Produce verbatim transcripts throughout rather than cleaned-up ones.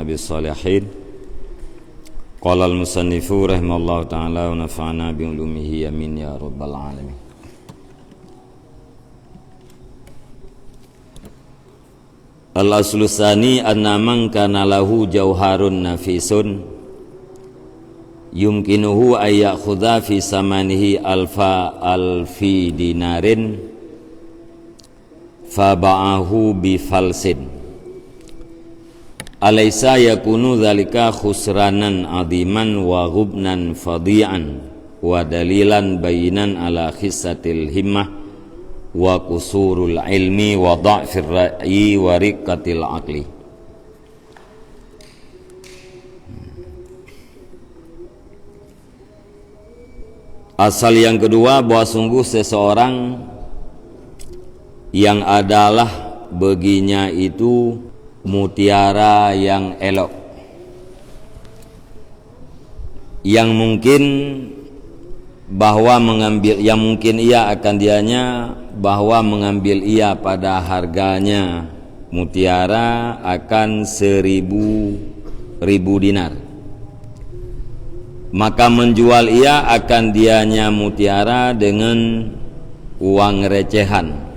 Bisalihin. Qala al-musannifu rahimahullahu ta'ala wa nafa'ana bi ulumihi, amin ya rabbal alamin. Al-aslu tsani anna man kana lahu jauharun nafisun yumkinuhu an ya'khudha fi samanihi alfa alfi dinarin faba'ahu bi falsin. Alaysa yakunu dzalika khusranan 'aziman wa ghubnan fadhi'an wa dalilan bayyinan 'ala khissatil himmah wa qusurul ilmi wa dha'fir ra'yi wa riqqatil aqli? Asal yang kedua, bahwa sungguh seseorang yang adalah baginya itu mutiara yang elok, yang mungkin bahwa mengambil, yang mungkin ia akan dianya bahwa mengambil ia pada harganya mutiara akan seribu ribu dinar, maka menjual ia akan dianya mutiara dengan uang recehan.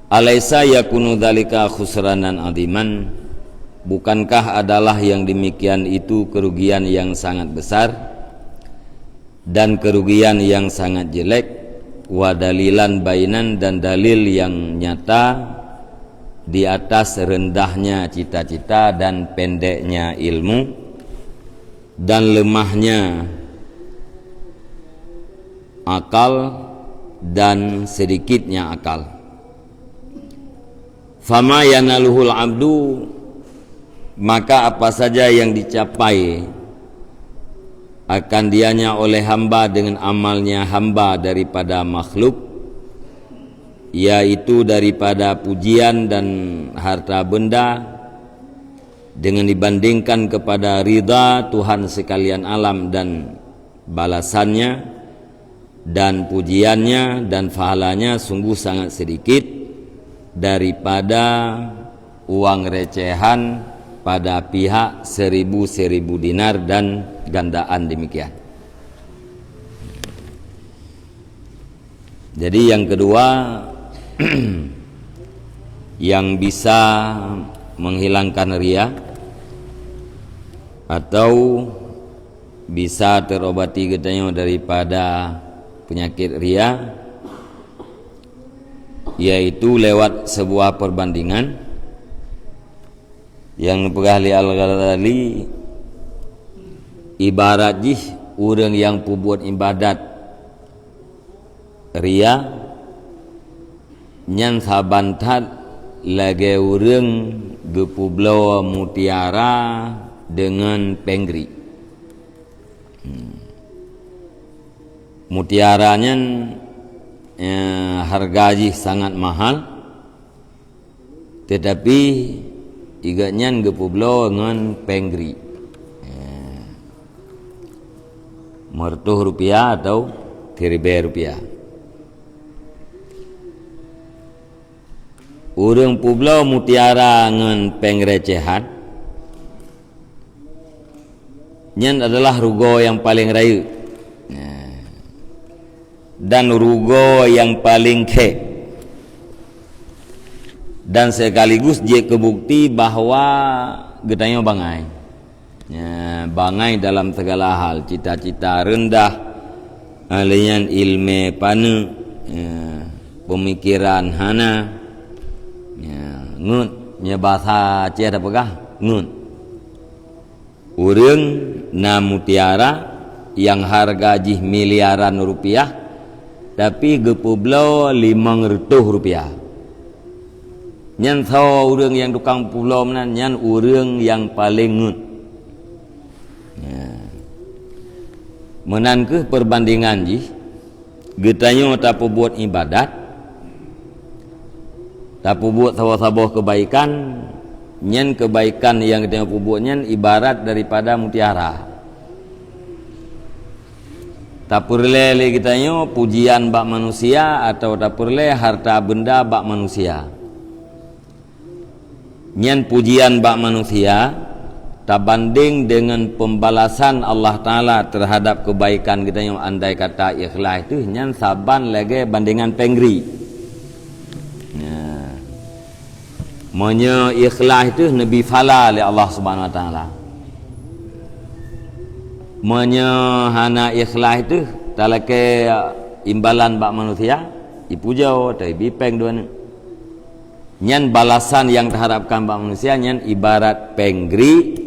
Alaisa yakunu dzalika khusranan 'aziman? Bukankah adalah yang demikian itu kerugian yang sangat besar dan kerugian yang sangat jelek? Wa dalilan bainan, dan dalil yang nyata di atas rendahnya cita-cita dan pendeknya ilmu dan lemahnya akal dan sedikitnya akal. Fama yanaluhul abdu, maka apa saja yang dicapai akan dianya oleh hamba dengan amalnya hamba daripada makhluk, yaitu daripada pujian dan harta benda, dengan dibandingkan kepada ridha Tuhan sekalian alam dan balasannya dan pujiannya dan pahalanya sungguh sangat sedikit daripada uang recehan pada pihak seribu-seribu dinar dan gandaan demikian. Jadi yang kedua, yang bisa menghilangkan ria atau bisa terobati geutanyoe daripada penyakit ria, yaitu lewat sebuah perbandingan yang peugah lé Al-Ghazali, ibarat jih ureuëng nyang peubuet ibadat ria, nyan saban that lagée ureuëng geupeubloe mutiara deungon péng gri. Hmm. Mutiara nyan, eh, harga jih sangat mahal, teutapi igat nyan geupeubloe ngon péng gri. Eh, meureutoh rupiah atau siribée rupiah. Ureuëng peubloe mutiara ngon péng recehan, nyan adalah rugoe nyang paleng rayeuk. Nah, dan rugoe nyang paleng khée. Dan sekaligus jeuet keu bukeuti bahwa geutanyoe bangai. Ya, bangai dalam segala hal, cita-cita rendah, lheueh nyan iéleumé paneuk, ya, peumikiran hana, ya, ngeut, meunyoe basa Aceh tapeugah, ngeut. Ureuëng na mutiara nyang hareuga jih miliaran rupiah, tapi geupeubloe limong reutôh rupiah. Nyan soe ureuëng nyang tukang peubloe meunan? Nyan ureuëng nyang paleng ngeut. Nah, meunan kheueh perbandingan jih, geutanyoe tapeubuet iébadat, tapeubuet saboh-saboh keubaikan, nyan keubaikan nyang geutanyoe peubuet nyan ibarat daripada mutiara. Tapeureulée lé geutanyoe pujian bak manusia atawa tapeureulée hareuta beunda bak manusia. Nyan pujian bak manusia tabandeng deungon pembalasan Allah Taala terhadap kebaikan geutanyoe, andai kata ikhlas teuh, nyan saban lagée bandingan péng gri. Nah, meunyoe ikhlas teuh neubi pahala lé Allah Subhanahu Wa Taala. Meunyoe hana ikhlas teuh, talakée imbalan bak manusia, ipujoe, teubi péng dua neuk. Nyan balasan nyang taharapkan bak manusia nyan ibarat péng gri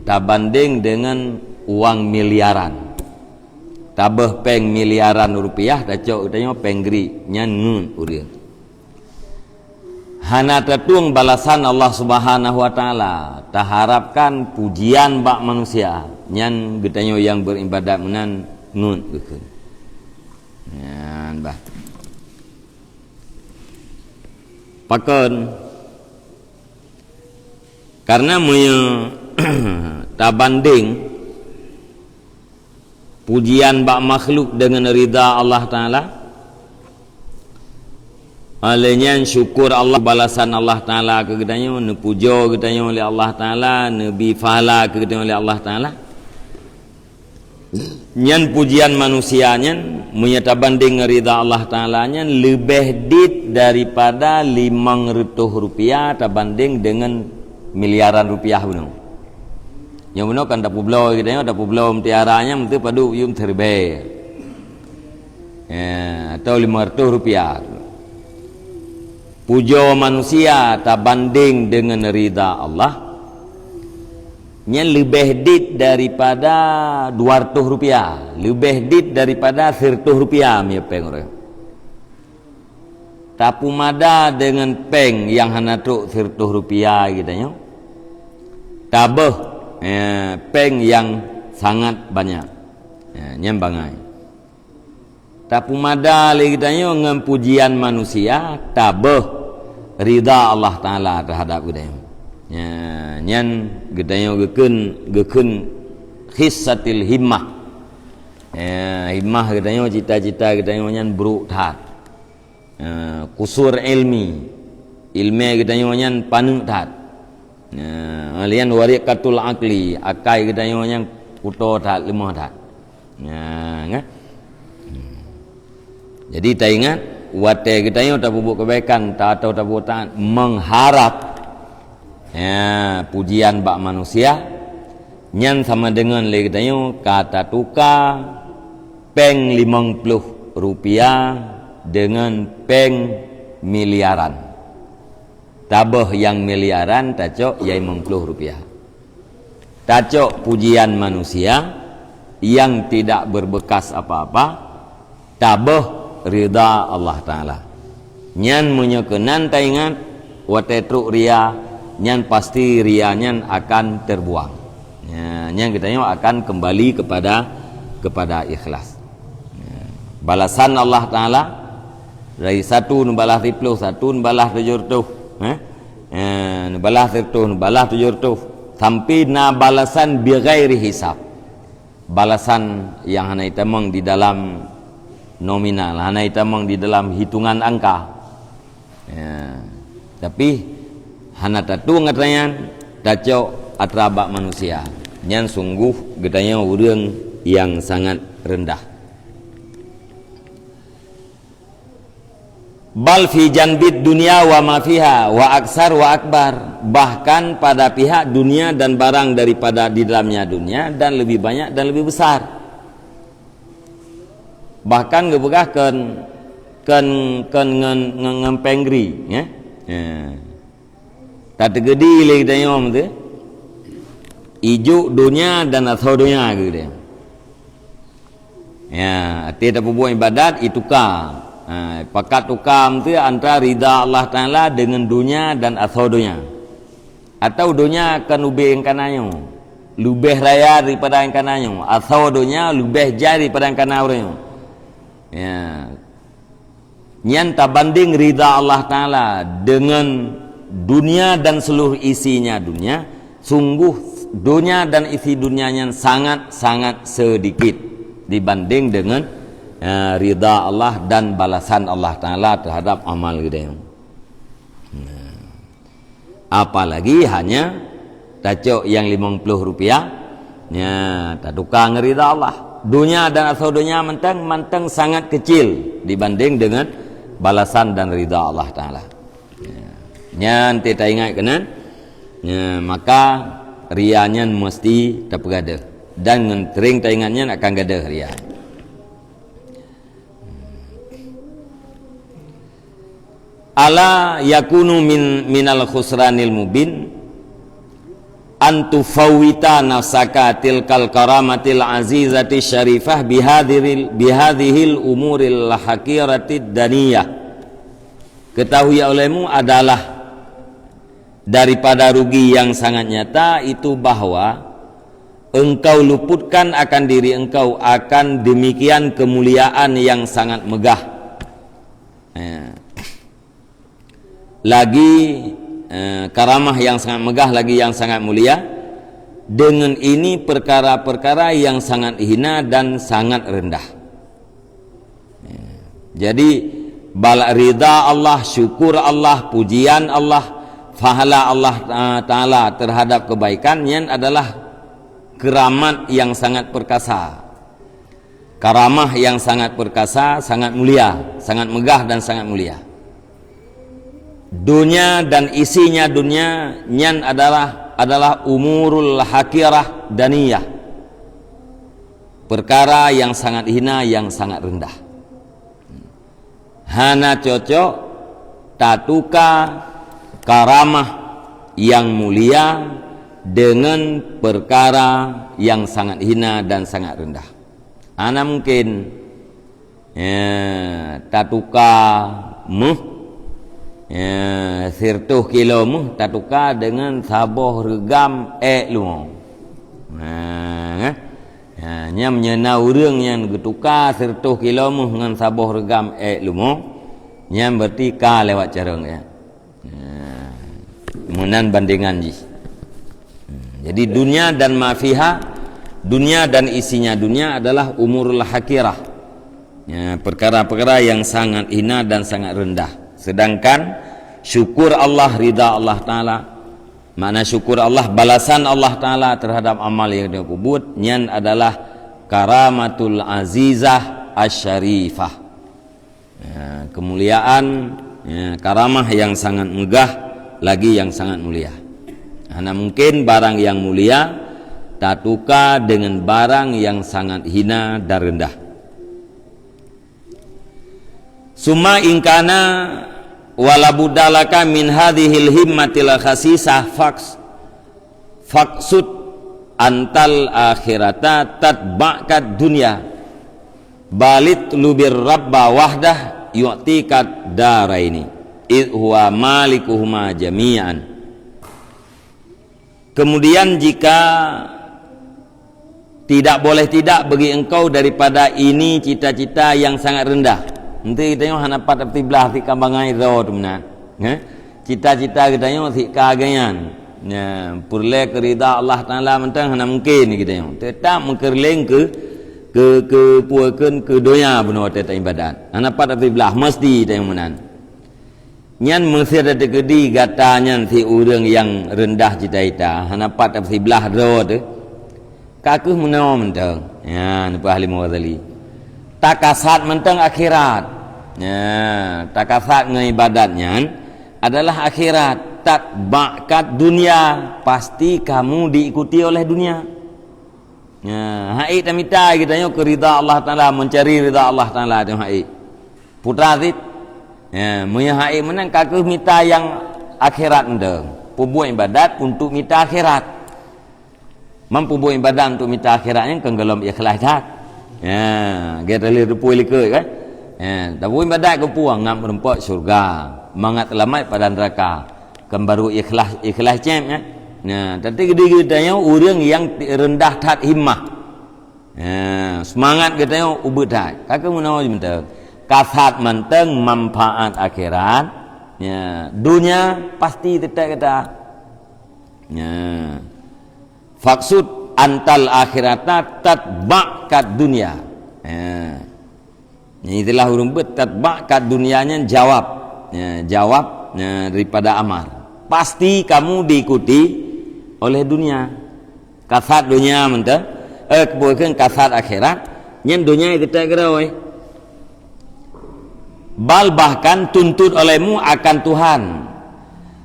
tabandeng deungon uang miliaran. Tabeuh péng miliaran rupiah, tacok geutanyoe péng gri, nyan ngeut ureuëng. Hana tatueng balasan Allah Subhanahu Wa Taala, taharapkan pujian bak manusia, nyan geutanyoe nyang beuribadat meunan ngeut geukheun. Nyan bah. Pakon? Karena meunyoe tabandeng pujian bak makhluk deungon ridha Allah Taala, oleh nyan syukur Allah, balasan Allah Taala keu geutanyoe, neupujoe geutanyoe lé Allah Taala, neubi pahala keu geutanyoe lé Allah Taala. Nyan pujian manusia nyan, meunyoe tabandeng ngon ridha Allah Taala nyan, leubeh dit daripada limong reutôh rupiah tabandeng deungon miliaran rupiah bunoe. Nyoe bunoe kan tapeubloe geutanyoe, tapeubloe mutiara nyan, meuteupadub yum teuribée. Ya, atau limong reutôh rupiah. Pujoe manusia tabandeng deungon ridha Allah, nyan leubeh dit daripada dua reutôh rupiah, leubeh dit daripada sireutôh rupiah meunyoe péng ureuëng. Tapeumada deungon péng nyang hana trok sireutôh rupiah geutanyoe, tabeuh, eh, péng nyang sangat banyak. Eh, nyan bangai. Tapeumada lé geutanyoe ngon pujian manusia, tabeuh ridha Allah Taala teuhadab geutanyoe. Nya, nyan geutanyoe geukheun, geukheun khissatil himmah. Ya, himmah geutanyoe, cita-cita geutanyoe nyan brok that. Ya, kusur ilmi, ileumé geutanyoe nyan paneuk that. Nah, lian wariqatul aqli, akai geutanyoe nyang kuto that, leumoh that. Nah, kan? Jadi taingat, watée geutanyoe tapeubuet keubaikan, ta-, atau tapeubuet taat, mengharap, ya, pujian bak manusia, nyan sama deungon lé geutanyoe ka tatuka péng limong ploh rupiah deungon péng miliaran. Tabeuh nyang miliaran, tacok nyang limong ploh rupiah. Tacok pujian manusia nyang tidak berbekas apa-apa, tabeuh ridha Allah Taala. Nyan meunyoe keunan taingat, watée trok ria, nyan pasti ria nyan akan terbuang. Nya, nyan geutanyoe akan kembali kepada, kepada ikhlas. Nya, balasan Allah Taala dari satu neubalah siplôh, satu neubalah tujoh reutôh, eh? Eh, neubalah sireutôh, neubalah tujoh reutôh, sampai na balasan bighairi hisab. Balasan nyang hana itamong di dalam nominal, hana itamong di dalam hitungan angka. Ya. Tapi hana tatueng atra nyan, tacok atra bak manusia. Nyan sungguh geutanyoe ureuëng nyang sangat rendah. Bal fi janbid dunya wa ma fiha wa aksar wa akbar. Bahkan pada pihak dunia dan barang daripada di dalamnya dunia dan lebih banyak dan lebih besar. Bahkan geupeugah kon, kon, kon ngon, ngon, ngon péng gri, ya. Ya. Tateukeudi lé geutanyoe tu, ijuk donya dan asoe donya geutanyoe. Ya, até tapeubuet ibadat, ituka. Ha, pakat tuka meuteue antara ridha Allah Taala deungon donya dan asoe donya. Atau donya kan ubé nyang kana nyoe, leubeh raya daripada nyang kana nyoe, asoe donya leubeh jai daripada nyang kana uroe nyoe. Ya. Nyan tabandeng ridha Allah Taala deungon dunia dan seluruh isinya dunia, sungguh dunia dan isi dunia nyan sangat-sangat sedikit dibandeng deungon, eh, ridha Allah dan balasan Allah Taala terhadap amal geutanyoe. Nah. Apalagi hanya tacok nyang limong ploh rupiah, nya tatuka ngon rida Allah. Dunia dan asoe dunia mantong, mantong sangat kecil dibanding dengan balasan dan rida Allah Taala. Nya, nyan teuingat keunan. Nya, maka ria nyan mesti tapeugadôh. Dan ngon sering taingat nyan akan gadôh ria. Ala yakunu min, minal khusranil mubin an tufawwita nafsaka tilkal karamatil azizati syarifah bihadhiril, bihadhihil umuril haqiratid daniyah. Ketahui olehmu adalah daripada rugi yang sangat nyata itu bahwa engkau luputkan akan diri engkau akan demikian kemuliaan yang sangat megah. Ya. Lagi, eh, karamah yang sangat megah, lagi yang sangat mulia. Dengan ini perkara-perkara yang sangat hina dan sangat rendah. Ya. Jadi, bala rida Allah, syukur Allah, pujian Allah, pahala Allah, eh, Taala terhadap kebaikan, nyan adalah keramat yang sangat perkasa. Karamah yang sangat perkasa, sangat mulia, sangat megah dan sangat mulia. Dunia dan isinya dunia nyan adalah, adalah umurul haqirah daniyah. Perkara yang sangat hina, yang sangat rendah. Hana cocok tatuka karamah yang mulia dengan perkara yang sangat hina dan sangat rendah. Hana mungkin, ya, tatuka méuh, ya, sireutoh kilo méuh tatuka dengan saboh reugam ék lumo. Nah, kan? Ya, nyan meunyoe na ureuëng nyang geutuka sireutoh kilo méuh ngon saboh reugam ék lumo, nyan berarti ka lewat carông, ya. Ya, meunan bandingan jih. Hmm, jadi dunia dan ma fiha, dunia dan isinya dunia adalah umurul haqirah. Ya, perkara-perkara yang sangat hina dan sangat rendah. Sedangkan syukur Allah, rida Allah Taala, makna syukur Allah, balasan Allah Taala terhadap amal yang dia perbuat, nyan adalah karamatul azizah asyarifah. Ya, kemuliaan, ya, karamah yang sangat megah, lagi yang sangat mulia. Hana mungkin barang yang mulia tatuka dengan barang yang sangat hina dan rendah. Summa in kana wa la budda laka min hadhil himmatil khasisah faks, faksud antal akhirata tatba'ka dunya, balitlubir rabba wahdah yu'tika daraini, id huwa malikuhuma jami'an. Kemudian jika tidak boleh tidak bagi engkau daripada ini cita-cita yang sangat rendah. Nanti kita tengok hana pat tapi blah si kambangai ro tu meunan. Eh? Cita-cita kita tengok si kaganyan. Ya, peureulée keurida Allah Taala mantong hana mungkin kita tengok. Tetap meukeureuléng ke, ke, ke puakeun ke donya bunoe teutab ibadat. Hana pat tapi blah mesti tengok meunan. Nyan meusé teukeudi gata nyan si ureuëng nyang reundah cita-cita, hana pat siblah droe teuh. Ka kheueh meunoe mantong. Nyan peue ahli Mughazali. Takasat mantong akhirat. Nya, takasat ngon ibadat nyan adalah akhirat. Tatba'ka dunya, pasti kamu diikuti oleh dunia. Nya, hai tamita kita nyoe keu rida Allah Taala, mencari rida Allah Taala tu hai. Putra sit. Ya, meunyoe hai meunan ka kheueh mita nyang akhirat mantong. Peubuet ibadat untuk mita akhirat. Mampu buet ibadat untuk mita akhirat nyan keu golom ikhlas that. Ya, gata lheueh teupeu likot kan. Ya, tabuet ibadat keu peue? Ngat meureumpok syurga, mangat teulamat pada neuraka. Kan baru ikhlas, ikhlas cem ya. Nah, tapi geutanyoe ureuëng nyang reundah that himmah. Ha, seumangat geutanyoe ubit that. Ka kheueh meunoe mantong. Kasat mantong manfaat akhirat. Ya, dunia pasti teutab gata. Ya. Faksud antal akhirata tatba'ka dunya. Ya. Itulah ureuëng beuet tatba'ka dunya nyan jawab. Ya, jawab, ya, daripada amar. Pasti kamu diikuti oleh dunia. Kasat dunia mantong, eh, keubukon kasat akhirat, nyan dunia nyang teutab keudroe. Bal, bahkan tuntut olehmu akan Tuhan,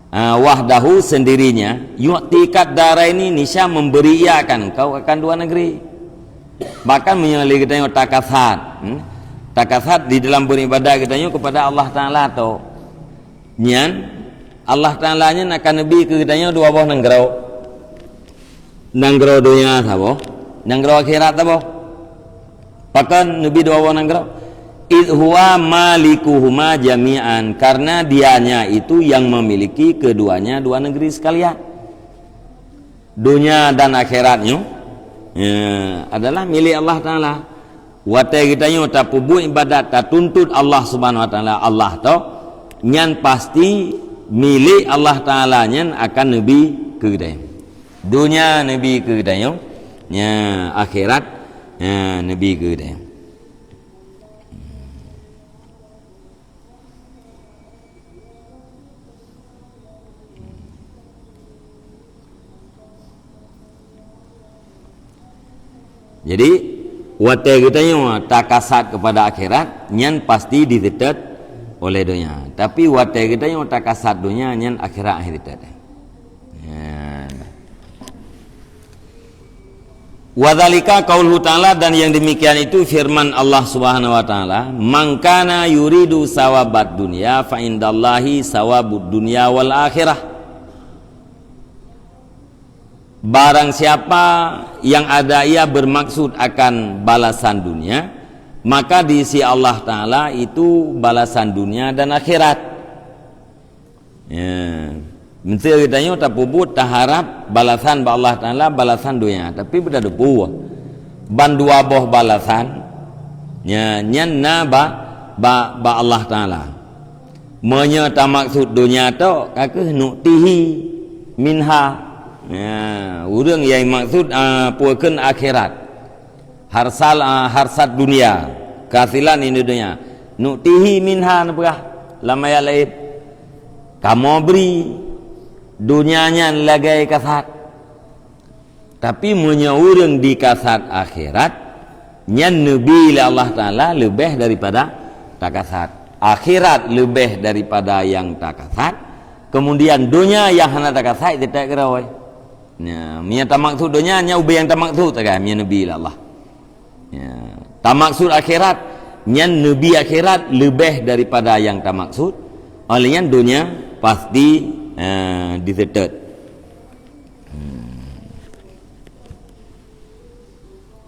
ah, wahdahu, sendirinya, yu'tika daraini, niscaya memberi Ia akan engkau akan dua negeri. Bahkan meunyoe lé geutanyoe takasat, hmm, takasat di dalam beribadat geutanyoe kepada Allah Taala tu. Nyan, Allah Taala nyan akan neubi keu geutanyoe dua boh nanggroe. Nanggroe donya saboh, nanggroe akhirat saboh. Pakon neubi dua boh nanggroe? "Idh huwa malikuhuma jami'an," karena Dianya itu yang memiliki keduanya dua negeri sekalian. Donya dan akhirat nyoe, ya, adalah milék Allah Taala. Watée geutanyoe tapeubuet ibadat, tatuntut Allah Subhanahu Wa Taala, Allah tu, nyan pasti milék Allah Taala nyan akan neubi keu geutanyoe. Donya neubi keu geutanyoe, ya, akhirat, ya, neubi keu geutanyoe. Jadi, watée geutanyoe takasat kepada akhirat, nyan pasti diseutôt oleh donya. Tapi watée geutanyoe takasat donya, nyan akhirat hana seutôt. Nyan. Wa dzalika qauluhu ta'ala, dan yang demikian itu firman Allah Subhanahu wa Ta'ala, "Man kana yuridu sawabad dunya fa indallahi sawabud dunya wal akhirah." Barang siapa yang ada ia bermaksud akan balasan dunia, maka di sisi Allah Taala itu balasan dunia dan akhirat. Ya. Meusé geutanyoe tapeubuet taharab balasan bak Allah Taala, balasan donya, tapi beutateupeue ban dua boh balasan, ya, nyan na ba, ba, bak Allah Taala. Meunyoe tamaksud donya tok, ka kheueh nu'tihi minha. Ya, ureuëng nyang maksud, ah, peue kheun akhirat. Harsal, ah, harsad dunia, keuhasilan di dunia. Nu'tihi minha, neupeugah lam ayat laén. Kamoe bri donya nyan lagée kasat. Tapi meunyoe ureuëng dikasat akhirat, nyan neubi lé Allah Taala leubeh daripada takasat. Akhirat leubeh daripada nyang takasat, kemudian donya nyang hana takasat teutab keudroe. Nya, meunyoe tamaksud donya, nyan ubé nyang tamaksud sagai, meunyoe neubi lé Allah. Ya. Tamaksud akhirat, nyan neubi akhirat leubeh daripada nyang tamaksud. Oleh nyan donya pasti, eh, diseutôt. Hmm.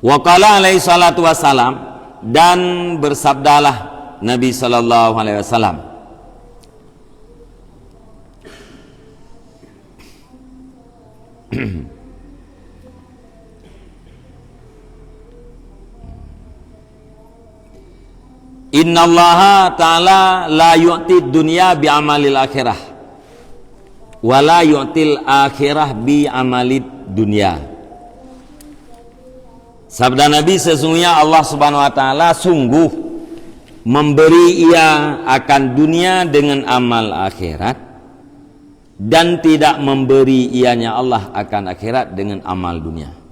Wa qala alaihi salatu wassalam, dan bersabdalah Nabi sallallahu alaihi wasallam, "Innallaha ta'ala la yu'ti dunya bi amalil akhirah, wa la yu'til akhirah bi amalid dunya." Sabda Nabi, "Sesungguhnya Allah Subhanahu wa Ta'ala sungguh memberi ia akan dunia dengan amal akhirat, dan tidak memberi ianya Allah akan akhirat dengan amal dunia."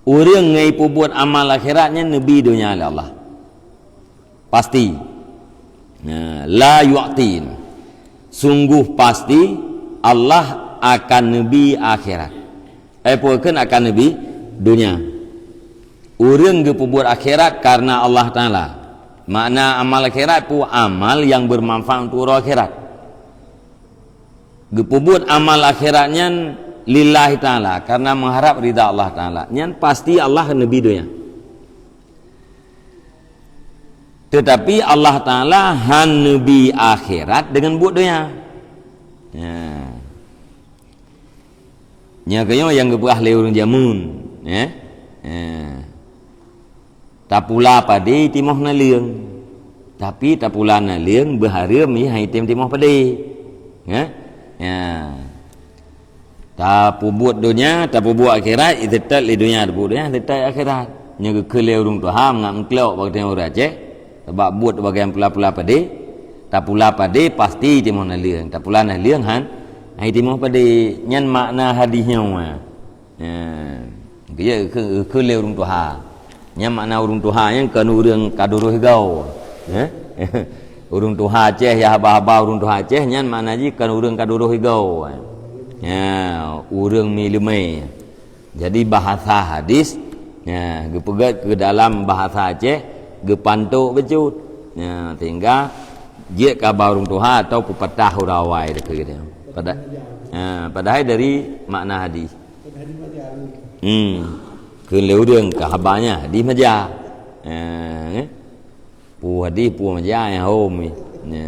Ureuëng nyang peubuet amal akhirat nyan neubi donya lé Allah. Pasti. Nah, la yu'tin. Sungguh pasti Allah akan neubi akhirat. Eh, peue kheun akan neubi donya. Ureuëng geupeubuet akhirat karena Allah Taala. Makna amal akhirat peue? Amal yang bermanfaat untuk uroe akhirat. Geupeubuet amal akhirat nyan lillahi ta'ala, karena mengharap ridha Allah Taala. Nyan pasti Allah neubi donya. Tetapi Allah Taala han neubi akhirat dengan buet donya. Ya. Nyan keuh nyang geupeugah lé ureuëng jameun, ya. Ya. Tapula padé timoh naleueng. Tapi tapula naleueng beuhareuem, ya, hai tem timoh padé. Ya. Ya. Tapeubuet donya, tapeubuet akhirat, itetap lé donya, tapeubuet donya, itetap akhirat. Nyoe geukheun lé ureuëng tuha mangat meuklok bak ureuëng Aceh, sabab buet bagaih pula-pula padé, Tapula padé pasti timoh naleueng, tapula naleueng han, hai timoh padé. Nyan makna hadih nyoe. Ya. Keu, keu, keu lé ureuëng tuha. Nyan makna ureuëng tuha nyan kon ureuëng ka duroh igoe. Ya. Ureuëng tuha Aceh, ya, haba-haba ureuëng tuha Aceh nyan makna jih kon ureuëng ka duroh igoe. Ya, ureuëng mi leumé. Jadi bahasa hadis, ya, geupeugét keu dalam bahasa Aceh, geupantok bacut. Ya, sehingga jeuet keu haba ureuëng tuha atau peupatah ureuëng awai deungon geutanyoe. Pada-, ya, padahai dari makna hadis. Hmm. Keu lé ureuëng keu haba nyan hadis maja. Ya, eh? Peue hadis, peue maja nyang hom. Ya.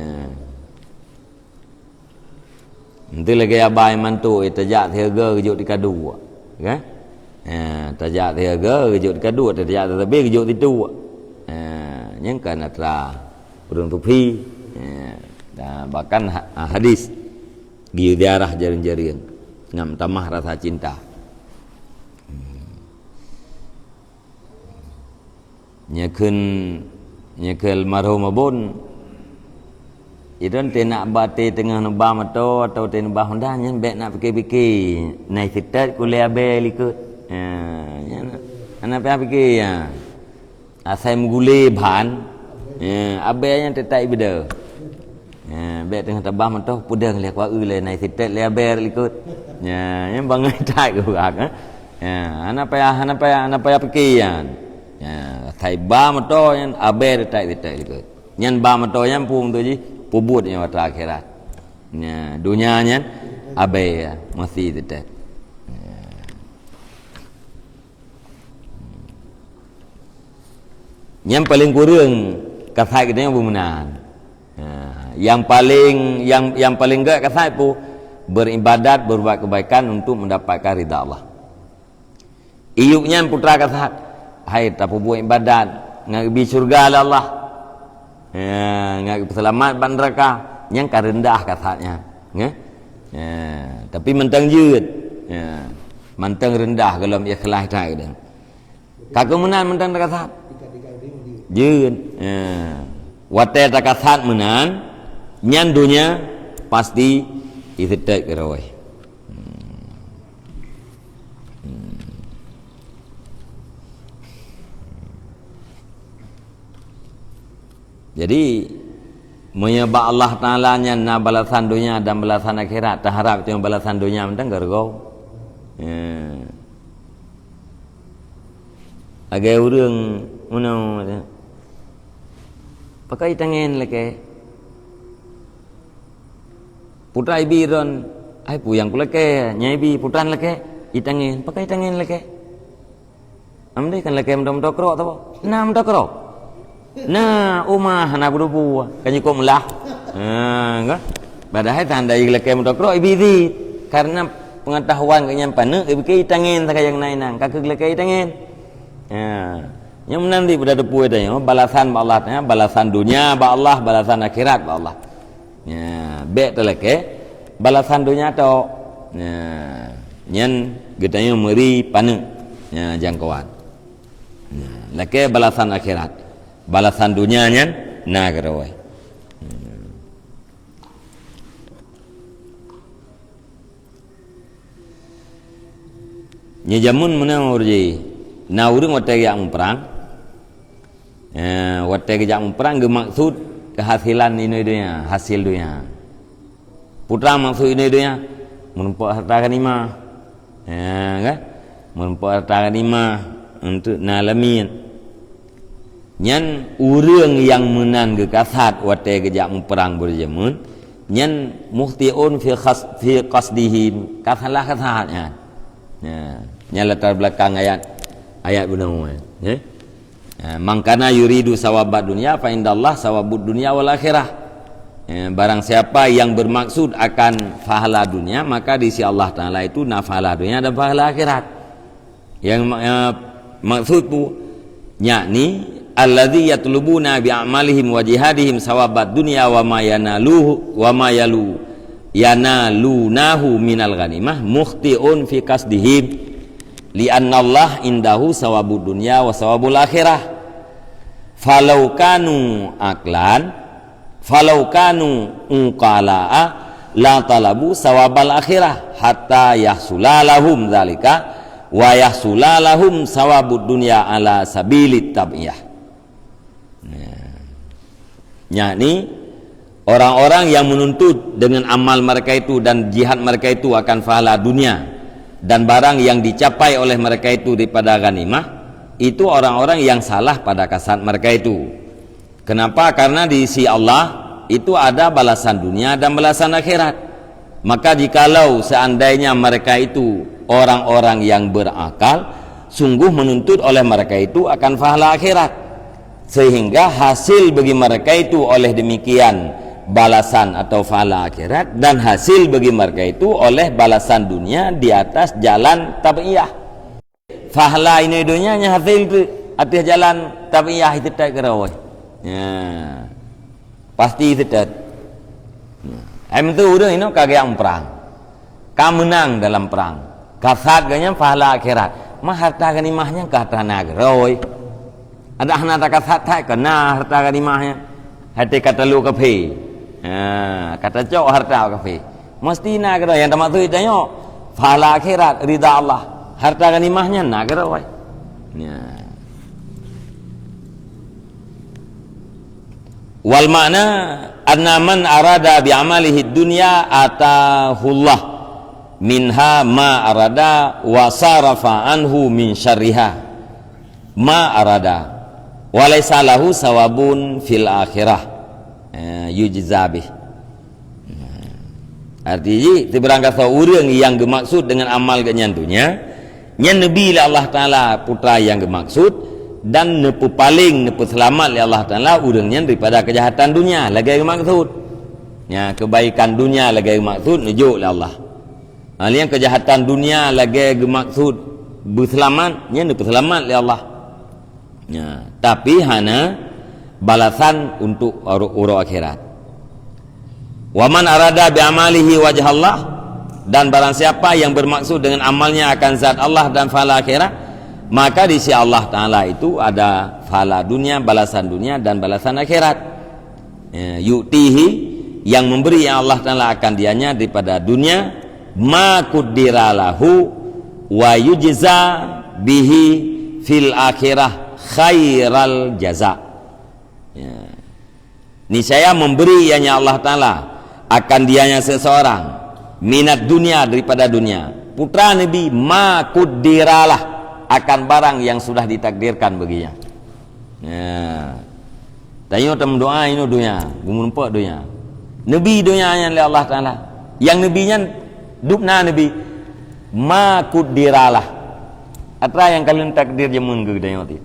Enteuk lagée abai mantuk, eh, tajak siaga geujok di kaduek, kan? Ha, tajak siaga geujok di kaduek, tajak teubé geujok di tuek. Ha, nyang kan atra ureuëng tupi. Ha, dan bahkan ha-, ha-, hadis, geuyue ziarah jareueng-jareueng, ngon tamah rasa cinta. Hmm. Nyeukheun, nyeukheun almarhum Abon, idon teunak ba teuh teungoh neuba moto atau teuh neuba Honda, nyan bék nak pike-pike. Nai seutôt kulé abée likot. Ha, nyan hana payah pike, ya. Asai meugulé ban, ya, abée nyan teutak ibeudoh. Ya, bék teungoh tabah moto, peudeueng lé kuaeu lé nai seutôt lé abée likot. Ya, nyan bangai that geurak, eh. Ya, hana payah, hana payah, hana payah pike nyan. Ya, asai ba moto nyan abée teutak seutôt likot. Nyan ba moto nyan phôn tu jih, peubuet nyan atra akhirat. Ya, donya nyan abée, ya, masih seutôt. Ya. Nyang paleng kureueng kasat geutanyoe beumeunan. Ha, nyang paleng, nyang, nyang paleng gét kasat peue? Beribadat, berbuat kebaikan untuk mendapatkan ridha Allah. Iyup nyan putra kasat. Hai, tapeubuet ibadat, ngon geubi syeuruga lé Allah. Ya, ngon geupeuseulamat bak neuraka. Nyang ka reundah kasat nyan. Ya. Ya, tapi mantong jeuet. Ya. Mantong reundah gohlom ikhlas that geutanyoe. Ka keu meunan mantong takasat. Jeuet. Ya. Watée takasat meunan, nyan donya pasti iseutôt keurôi. Hmm. Hmm. Jadi, meunyoe bak Allah Taala nyan na balasan donya dan balasan akhirat, taharab teuma balasan donya mantong geurugoe. Ya. Lagée ureuëng meunoe, pakon itangen lakée? Putra ibi ron, ai peue nyang kulakée, nyang ibi putra lakée, itangen, pakon itangen lakée? Am deh kan lakée meudokrok teuh. Na meudokrok. Na, uma hana peudubu, kan jikok meulah. Ha, kan? Padahai tanda lakée meudokrok ibi zit. Karena pengetahuan geuh nyan paneuk, ibi ke itangen sagai nyang na inong, ka keuh lakée itangen. Ha. Nyang meunan di pada teupeu tanyoe, balasan bak Allah, ya, balasan dunia bak Allah, balasan akhirat bak Allah. Ya, bék talakée balasan donya tok. Ya, nyan geutanyoe meuri paneuk. Ya, jangkauan. Ya, lakée balasan akhirat. Balasan donya nyan na keudroe. Ya. Nyoe jameun meunoe ureuëng jih, na ureuëng watée geujak muprang, eh, watée geujak muprang geumaksud keuhasilan inoe donya, hasil donya. Peue maksud inoe donya? Meurumpok harta ghanimah. Ya, kan? Meurumpok harta ghanimah untuk na lamiet. Nyan ureuëng nyang meunan geukasat watée geujak muprang beureujameun, nyan mukhti'un fi khas-, fi qasdihi, ka salah kasat nyan. Ya, nyan latar belakang ayat, ayat bunoe, ya. Ya, "Man kana yuridu sawabad dunya fa indallah sawabud dunya wal akhirah." Ya, barang siapa yang bermaksud akan pahala dunia, maka di sisi Allah Taala itu na pahala dunia dan pahala akhirat. Nyang ma-, eh, maksud peue? Yakni, "Alladzi yatlubuna bi a'malihim wa jihadihim sawabad dunya wa ma yanaluhu, wa ma yalu-, yanalunahu minal ghanimah, mukhti'un fi qasdihim, li'annallaha indahu sawabud dunya wa sawabul akhirah. Falau kanu aqlan, Falau kanu uqala'a la talabu sawabal akhirah hatta yahsula lahum dzalika wa yahsula lahum sawabud dunya ala sabilit tab'iyah. Nah, yakni orang-orang yang menuntut dengan amal mereka itu dan jihad mereka itu akan pahala dunia dan barang yang dicapai oleh mereka itu daripada ghanimah, itu orang-orang yang salah pada kasad mereka itu. Kenapa? Karena di sisi Allah itu ada balasan dunia dan balasan akhirat. Maka jikalau seandainya mereka itu orang-orang yang berakal, sungguh menuntut oleh mereka itu akan pahala akhirat. Sehingga hasil bagi mereka itu oleh demikian balasan atau pahala akhirat, dan hasil bagi mereka itu oleh balasan dunia di atas jalan tabiah. Pahala inoe donya nyan hasil tu ateueh jalan tabiah itu tak kerawai. Ya. Pasti seutôt. Hai meunteue ureuëng inoe ka geujak muprang. Ka meunang dalam prang. Kasad geuh nyan pahala akhirat. Ma harta ghanimah nyan ka tana keurôi. Adak hana takasad that ka na harta ghanimah nyan. Hati ka talo kaphé. Ha, ka tacok harta kaphé. Mesti na keurôi nyang tamaksud tanyoe. Pahala akhirat, ridha Allah. Harta ghanimah nyan na keurôi. Ya. Wal ma'na anna man arada bi amalihi dunya atahullah minha ma arada wa sarafa anhu min syarriha ma arada wa laisa lahu sawabun fil akhirah, eh, yujza bih. Arti jih, sibarang gasoe ureuëng nyang geumaksud deungon amal geuh nyan donya, nyan neubi lé Allah Taala putra nyang geumaksud, dan neupeupaleng, neupeuseulamat lé Allah Taala ureuëng nyan daripada keujahatan donya lagée geumaksud. Nya, keubaikan donya lagée geumaksud neujok lé Allah. Ha, nyang keujahatan donya lagée geumaksud beuseulamat, nyan neupeuseulamat lé Allah. Ya, tapi hana balasan untuk uru-, uroe akhirat. Wa man arada bi amalihi wajhallah, dan barang siapa yang bermaksud dengan amalnya akan zat Allah dan pahala akhirat, maka di sisi Allah Taala itu ada pahala dunia, balasan dunia, dan balasan akhirat. Ya, yu'tihi, yang memberi yang Allah Taala akan dianya daripada dunia, ma kuddira lahu wa yujza bihi fil akhirah khairal jaza. Ya. Niscaya memberi ianya Allah Taala akan dianya seseorang minat dunia daripada dunia. Putra Nabi ma kuddiralah akan barang yang sudah ditakdirkan baginya. Ya. Tanyoe tameudoa inoe donya, geumeurumpok donya. Neubi donya nyan lé Allah Taala. Nyang neubi nyan dubna neubi ma kuddiralah. Atra nyang ka lheueh takdir jameun keu geutanyoe teuh.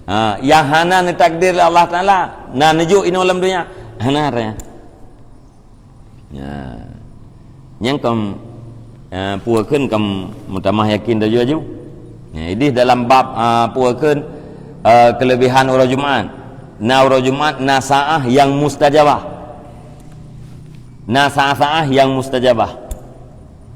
Ha, nyang hana neutakdir lé Allah Taala, na neujok inoe lam donya. Hana atra nyan. Ya. Nyang kam, eh, peue kheun kam meutamah yakin laju-laju. Ya, idih dalam bab, ah, peue kheun, eh, keulebihan uroe Jumat. Na uroe Jumat na saah nyang mustajabah. Na saah-saah nyang mustajabah.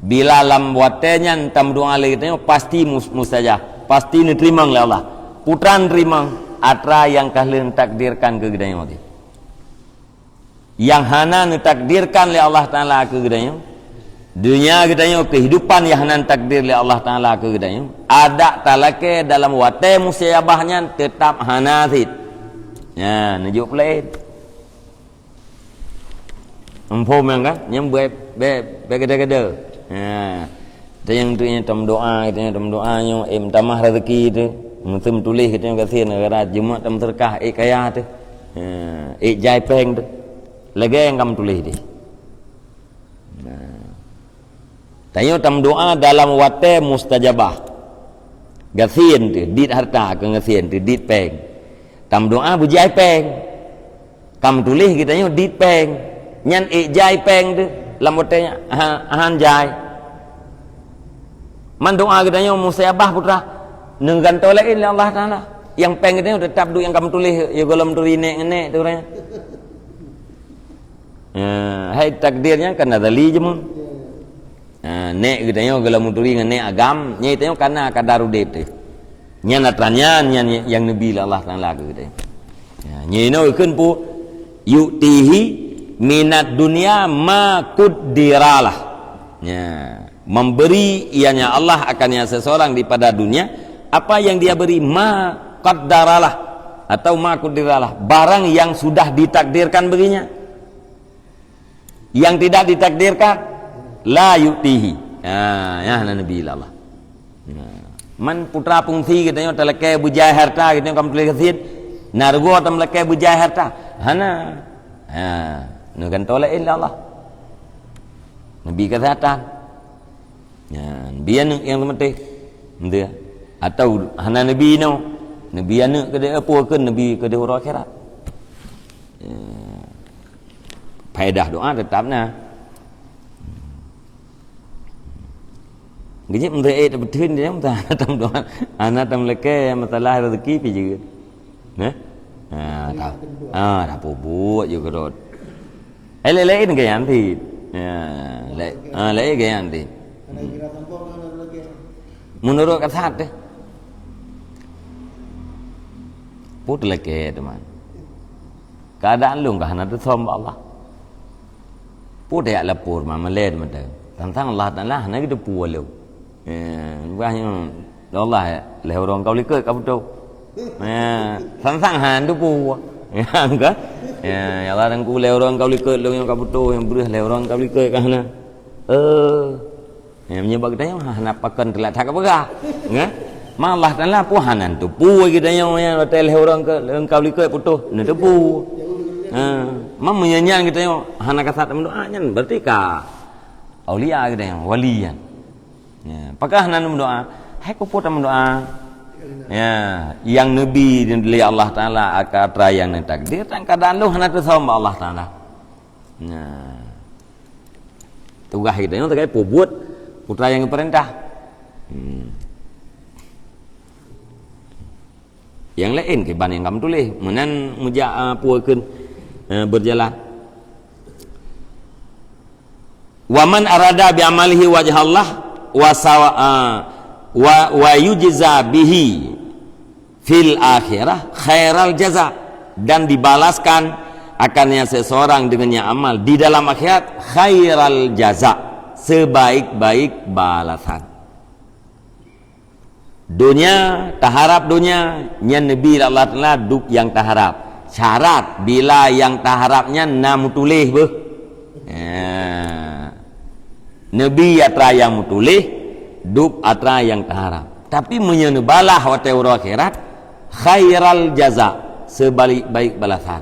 Bila lam watée nyan tameudoa lé geutanyoe pasti mus-, mustajab, pasti neuteurimong lé Allah. Putra neuteurimong atra nyang ka lheueh neutakdirkan keu geutanyoe teuh. Nyang hana neutakdirkan lé Allah Taala keu geutanyoe, donya geutanyoe, keuhidupan nyang hana neutakdir lé Allah Taala keu geutanyoe, adak talakée dalam watée mustajabah nyan teutap hana cit. Nyan, neujok peulaén. Muphom nyan kan? Nyan bèk, bèk, bèk gada-gada. Ha. Tanyong tu nyan tameudoa, tanyong tameudoa nyoe, eh, meutamah raseuki teuh. Meuteum tuléh tanyong gasien gara-gara Jumat tameuseudeukah, eh, kaya teuh. Ha. Eh, jai péng teuh. Lagèe nyang ka meutuléh teuh. Nah. Tanyoe tameudoa dalam watèe mustajabah. Gasien teuh, dit harta keu gasien teuh, dit péng. Tameudoa beujai péng. Ka meutuléh geutanyoe dit péng. Nyan ék jai péng teuh lam watèe nyan, ha, han jai. Man doa geutanyoe mustajabah putra. Neugantoe laén lé Allah Taala. Nyang péng geutanyoe teutap duek nyang ka meutuléh, ya gohlom turi nèk ngon nèk teuh ureueng nyan. Ya, hai takdir nyan kan azali jeumun. Ha, nèk geutanyoe gohlom turi ngon nèk agam, nyan geutanyoe kana kadar udép teuh. Nyan atra nyan, nyan nyang neubi lé Allah Taala keu geutanyoe. Ya, nyan inoe kheun peue? Yu'tihi minad dunya ma qaddaralah. Ya, memberi ianya Allah akan yang seseorang daripada dunia apa yang dia beri, ma qaddaralah atau ma qaddaralah, barang yang sudah ditakdirkan baginya. Yang tidak ditakdirkan, la yu'tihi. Ha, ya, hana Nabi Allah. Ha. Man putra pungsi geutanyoe talakée beujai harta geutanyoe ka meutuléh gasien. Na rugoe tameulakée beujai harta. Hana. Ha, neugantoe laén lé Allah. Nabi kesehatan. Nyan, Nabi aneuk nyang teumaté. Beutôi. Atau hana Nabi inoe. Nabi aneuk keudeh, eh, peue kheun Nabi keudeh uroe akhirat. Ya. Faedah doa tetap na. Geujak meuteuék teubeuteun dia, hana tam doa, hana tam lakée masalah rezeki pi jeuet. Nah? Ha, ta-, ha, tapeubuet ju keudroe. Eh, laén-laén gaya nanti. Ya, la-, ha, laén gaya nanti. Hmm. Meunurot kasat deh. Peue teulakée, teuma. Keuadaan lôn ka hana teusöm bak Allah. Peue tajak lapor ma malée mantong. Tantang Allah Taala hana geuteupeue lôn. Eh, bah nyoe, Allah, lhée uroe ka likot ka putôh. Eh, sang-sang han teupeu. Ya, kan? Ya, ya Allah, Teungku, lhée uroe ka likot lôn nyang ka putôh, nyang breuh lhée uroe ka likot ka hana. Eh. Ya, meunyoe bak geutanyoe, ha, hana pakon teulat that ka peugah. Kan? Ma Allah Taala pun hana teupeu geutanyoe, ya, watée lhée uroe ka, ka likot putôh, na teupeu. Ha, ma meunyoe nyan geutanyoe hana kasat meudoa nyan, berarti ka aulia geutanyoe, wali nyan. Ya, pakon hana meudoa? Hai, peue-peue tameudoa. Ya, nyang neubi lé Allah Taala atra nyang neutakdir, tan kadang lôn hana teusöm bak Allah Taala. Nah. Tugaih geutanyoe tagai peubuet peue nyang geupeurintah. Hmm. Nyang laén kiban nyang ka meutuléh, meunan meujak, eh, peue kheun, eh, berjalan. Wa man arada bi amalihi wajhallah wa sawa-, eh, wa, wa yujza bihi fil akhirah khairal jaza, dan dibalaskan akannya seseorang dengannya amal di dalam akhirat khairal jaza, sebaik-baik balasan. Donya taharap donya, nyan neubi lé Allah Taala dub nyang taharap. Syarat bila nyang taharap nyan na meutuléh beuh. Ya. Neubi atra nyang meutuléh, dub atra nyang taharap. Tapi meunyoe neubalah watée uroe akhirat, khairal jaza, sebaik-baik balasan.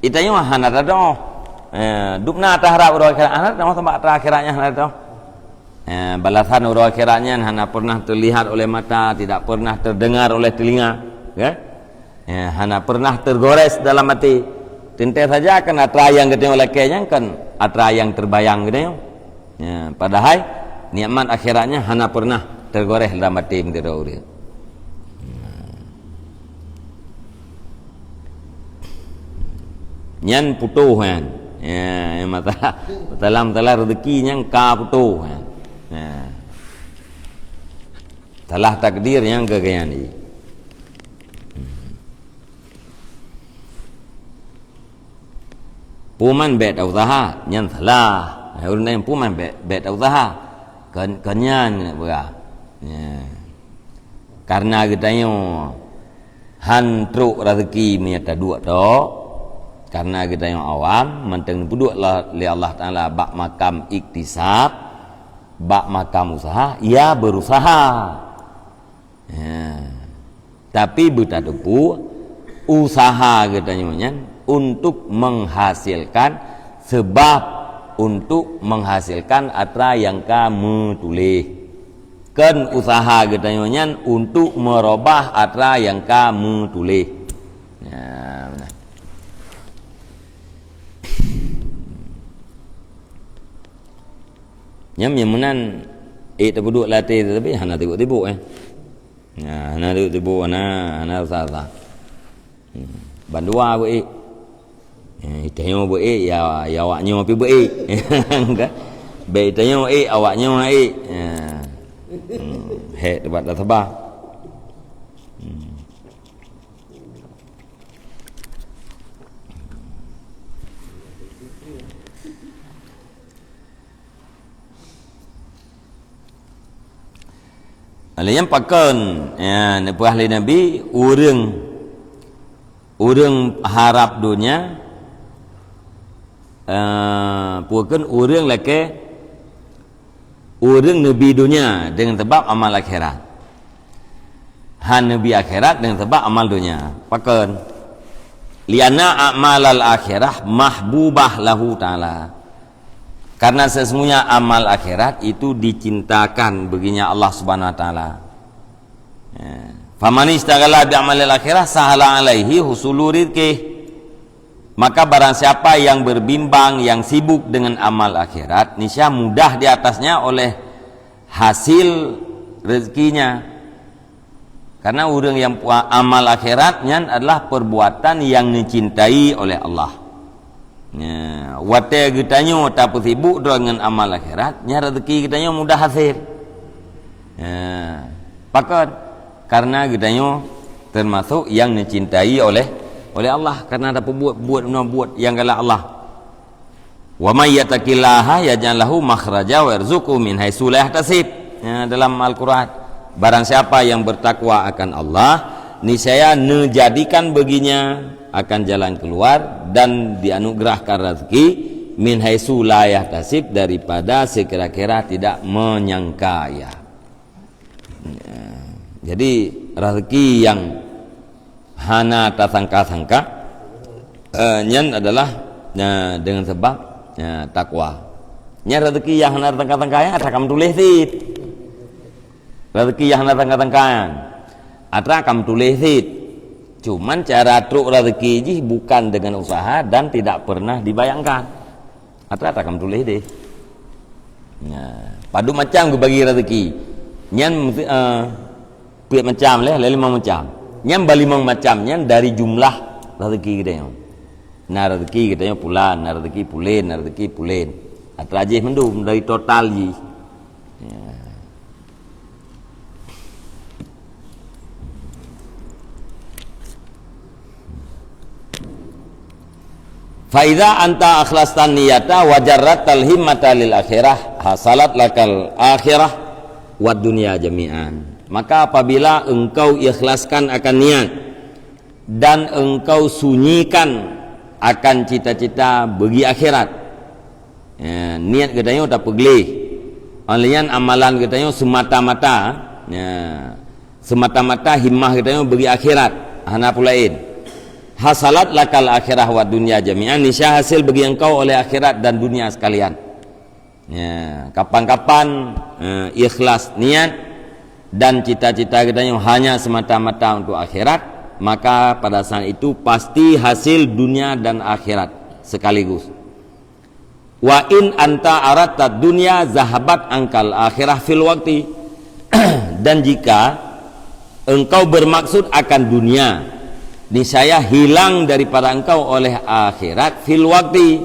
Geutanyoe hana tadoh. Eh, dub na taharap uroe akhirat, hana tadoh, sabab atra akhirat nyan hana tadoh. Eh, balasan uroe akhirat nyan hana pernah terlihat oleh mata, tidak pernah terdengar oleh telinga, ya. Eh, hana pernah tergores dalam hati. Teuntée saja kan atra nyang geutanyoe lakée nyan kan atra nyang terbayang geutanyoe. Ya, padahai nikmat akhirat nyan hana pernah tergores dalam hati meunurot ureuëng. Nyan putôh nyan. Ya, masalah, masalah, masalah rezeki nyan ka putôh nyan. Ya. Salah takdir nyan keu geuhnyan jih. Peue man bék tausaha, nyan salah. Hai ureuëng laén, peue man bék, bék tausaha. Kon, kon nyan keuneuk peugah. Ya. Karena geutanyoe han trok rezeki meunyo taduek tok, karena geutanyoe awam, mantong neupeuduek la-, lé Allah Taala bak makam iktisab, bak makam usaha, ya berusaha. Ya. Tapi beutateupeue, usaha geutanyoe nyan untuk menghasilkan, sebab untuk menghasilkan atra nyang ka meutuléh. Kon usaha geutanyoe nyan untuk meurubah atra nyang ka meutuléh. Ya, beuna. Nyan nyang meunan, eh, tapeuduek lam até, tapi hana tibuk-tibuk, eh. Nah, hana tibuk-tibuk, hana, hana rasa-rasa. Hmm. Bandua beu ék. Eh, tanyoe beu ék, ya, ya awak nyoe pih beu ék. Kan? Bék tanyoe ék, awak nyoe ék. Ya. Hmm. Hék teubat dah sabah. Hmm. Lé nyang pakon, ya, neupeugah lé Nabi, ureuëng, ureuëng harab donya, eh, pakon ureuëng lakée ureuëng neubi donya deungon sabab amal akhirat. Han neubi akhirat deungon sabab amal donya. Pakon? Lianna a'malal akhirah mahbubah lahu ta'ala. Karena sesungguhnya amal akhirat itu dicintakan baginya Allah Subhanahu wa taala. Ya. Faman ishtaghala bi amalil akhirah sahala alaihi husulu rizqih. Maka barang siapa yang berbimbang, yang sibuk dengan amal akhirat, niscaya mudah di atasnya oleh hasil rezekinya. Karena ureuëng nyang pua-, amal akhirat nyan adalah perbuatan yang dicintai oleh Allah. Ya, watée geutanyoe tapeusibuk droe ngon amal akhirat, nyan rezeki geutanyoe mudah hasil. Ya, pakon? Karena geutanyoe termasuk yang dicintai oleh, oleh Allah, karena tapeubuet buet buet nyang galak Allah. Wa may yattaqillaha yaj'al lahu makhraja wa yarzuqhu min haitsu la yahtasib. Ya, dalam Al-Quran, barang siapa yang bertakwa akan Allah, niscaya neujadikan baginya akan jalan keluar dan dianugerahkan rezeki min haitsu la yahtasib, daripada sekira-kira tidak menyangka ia. Ya. Jadi rezeki yang hana tasangka-sangka, eh, nyan adalah, eh, dengan sebab, eh, takwa. Nyan rezeki yang hana tasangka-sangka nyan atra ka meutuléh cit. Rezeki yang hana tasangka-sangka nyan atra ka meutuléh cit. Cuman cara trok rezeki jih bukan dengan usaha dan tidak pernah dibayangkan. Atra-atra ka meutuléh deh. Nah, padum macam geubagi rezeki. Nyan meusi-, eh, peuet macam lé, lé limong macam. Nyan ba limong macam nyan dari jumlah rezeki geutanyoe. Na rezeki geutanyoe pulan, na rezeki pulen, na rezeki pulen. Atra jih mandum dari total jih. Ya. Fa idza anta akhlastan niyata wa jarratal himmata lil akhirah, hasalat lakal akhirah wad dunya jami'an. Maka apabila engkau ikhlaskan akan niat dan engkau sunyikan akan cita-cita bagi akhirat, ya, niat geutanyoe tapeugleh. Óh lheueh nyan amalan geutanyoe semata-mata, ya, semata-mata himmah geutanyoe bagi akhirat, hana peue laén. Hasalat lakal akhirah wad dunya jami'an, niscaya hasil bagi engkau oleh akhirat dan dunia sekalian. Ya, kapan-kapan, eh, ikhlas niat dan cita-cita geutanyoe hanya semata-mata untuk akhirat, maka pada saat itu pasti hasil dunia dan akhirat sekaligus. Wa in anta aradta dunya zahabat angkal akhirah fil waqti. Dan jika engkau bermaksud akan dunia, niscaya hilang daripada engkau oleh akhirat fil waqti,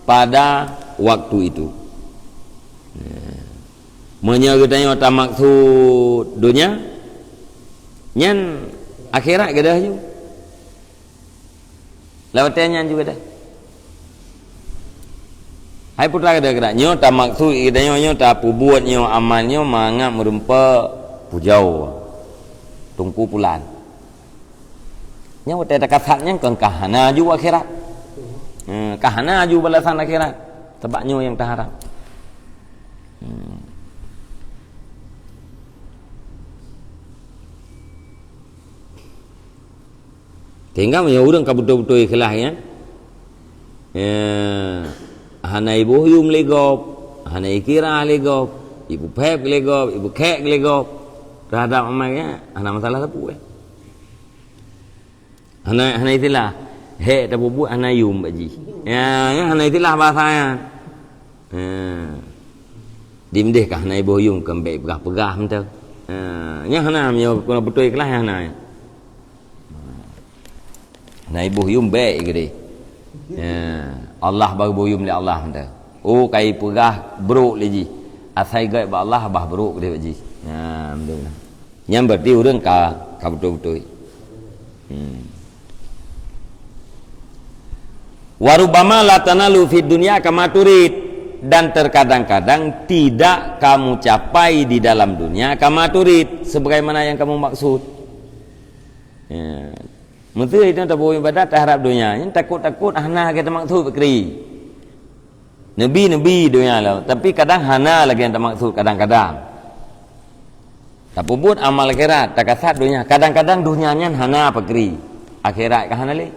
pada waktu itu. Meunyoe geutanyoe tamaksud dunia, nyan akhirat gadôh ju. Lewat nyan juga dah. Hai putra geuda-geuda, nyoe tamaksud geutanyoe, nyoe tapeubuet, nyoe amal, nyoe mangat meureumpok pujoe Teungku Pulan. Nyoe watée takasat nyan kon ka hana ju akhirat. Hmm, ka hana ju balasan akhirat. Sebab nyoe nyang taharap. Hmm. Sehingga meunyoe ureuëng ka beutôi-beutôi ikhlas nyan, ya, hana iboh yum lé gob, hana ikira lé gob, ipeupéb lé gob, ipeukhek lé gob terhadap amal nyan, hana masalah sapeue. Hana, hana istilah. Hék tapeubuet hana yum bak jih. Ya, ya, hana istilah bahasa nyan. Ha. Dimdeh ka hana iboh yum, kon bék peugah-peugah mantong. Ha, nyan hana, meunyoe beutôi ikhlas nyan hana. Hana iboh yum bék geude. Ya, Allah baru boh yum lé Allah mantong. Oh, kai peugah brok lé jih. Asai gét bak Allah, bah brok geude bak jih. Ya, alhamdulillah. Nyan berarti ureuëng ka, ka beutôi-beutôi. Hmm. Wa rubbama la tanalu fid dunya kama turid. Dan terkadang-kadang tidak kamu capai di dalam dunia kama turid, sebagaimana yang kamu maksud. Ya. Meuteui itu taboh ibadat taharap dunia, nyan takot-takot hana lagée tamaksud peukri. Neubi-neubi dunia lom, tapi kadang hana lagée tamaksud kadang-kadang. Tapeubuet amal akhirat, takasat dunia. Kadang-kadang dunia nyan hana peukri. Akhirat ka hana lé.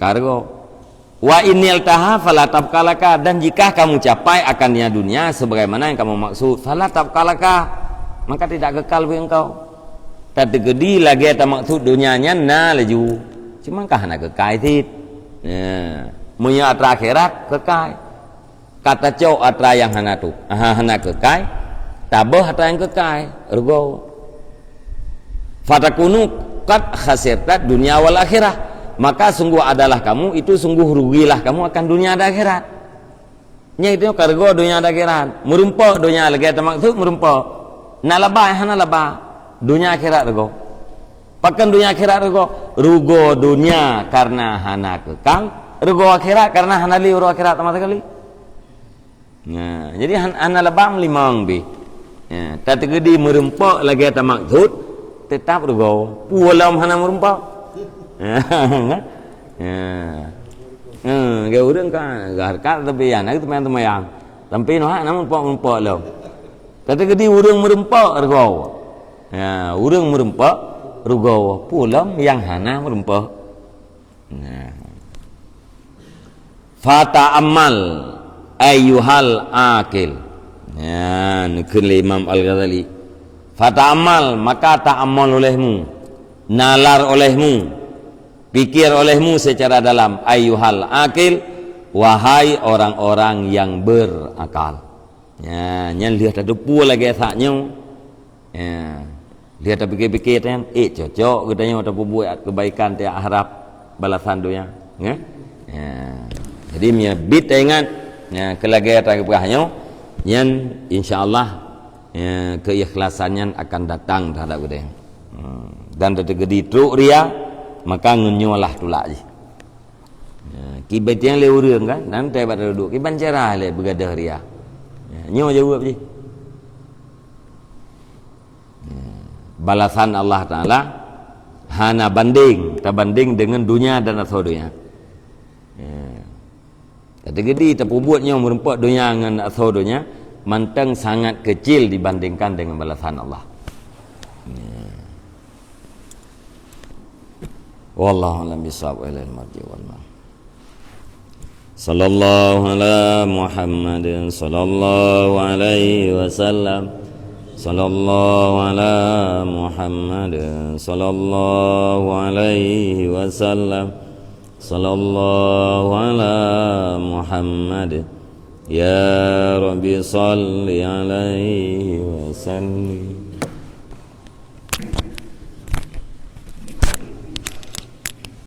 Ka rugoe. Wa inil taha fala tabqa laka, dan jika kamu capai akan dunia, dunia sebagaimana yang kamu maksud, fala tabqa laka, maka tidak kekal bagi engkau. Tateukeudi lagée tamaksud dunia nyan na laju, cuma ka hana kekal cit. Ya. Meunyoe atra akhirat kekal. Ka tacok atra nyang hana tu, ha, hana keukai, tabeuh atra nyang keukai, rugoe. Fatakunu qad khasirta dunya wal akhirah. Maka sungguh adalah kamu itu, sungguh rugilah kamu akan dunia dan akhirat. Nyan itu ka rugoe dunia dan akhirat. Meurumpok dunia lagée tamaksud meurumpok. Na laba, hana laba. Dunia akhirat rugoe. Pakon dunia akhirat rugoe? Rugoe dunia karena hana kekal, rugoe akhirat karena hana lé uroe akhirat sama sekali. Nah, jadi han-, hana laba meulimong bih. Ya, tateukeudi meurumpok lagée tamaksud, tetap rugoe. Peue lom hana meurumpok? Ya. Ya. Ha, geu ureuëng ka, geu hareukat tapi ya, na teumayang-teumayang. Tapi noh hana meurumpok-meurumpok lom. Tateukeudi ureuëng meurumpok rugoe. Ya, ureuëng meurumpok rugoe. Peue lom nyang hana meurumpok? Nah. Fata'ammal ayyuhal aqil. Ya, neukheun lé Imam Al-Ghazali. Fata'ammal, maka ta'ammal olehmu, nalar olehmu, pikir olehmu secara dalam, ayyuhal aqil, wahai orang-orang yang berakal. Ya, nyan lheueh tateupeue lagée sak nyoe. Ya. Lheueh tapikir-pikir tan, eh, cocok geutanyoe tapeubuet kebaikan tiap harap balasan donya, ya. Ya. Jadi meunyoe bit taingat, ya, keu lagée tapeugah nyoe, nyan insya Allah, ya, keikhlasan nyan akan datang terhadap geutanyoe. Hmm. Dan tateukeudi trok ria, maka ngon nyoe lah tulak jih. Ya, kiban tiang lé ureuëng kan, dan tai bak duduek, kiban cara lé beugadoh ria. Ya, nyoe jaweueb jih. Ya. Balasan Allah Taala hana banding, tabanding dengan dunia dan asoe dunia. Ya. Tateukeudi tapeubuet nyoe meurumpok dunia ngon asoe dunia, mantong sangat kecil dibandingkan dengan balasan Allah. Ya. Wallahu a'lam bishawab, wa ilaihi marji wal ma'ab. Sallallahu ala Muhammadin sallallahu alaihi wasallam. Sallallahu ala Muhammadin sallallahu alaihi wasallam. Sallallahu ala Muhammad. Ya Rabbi salli alaihi wasallim.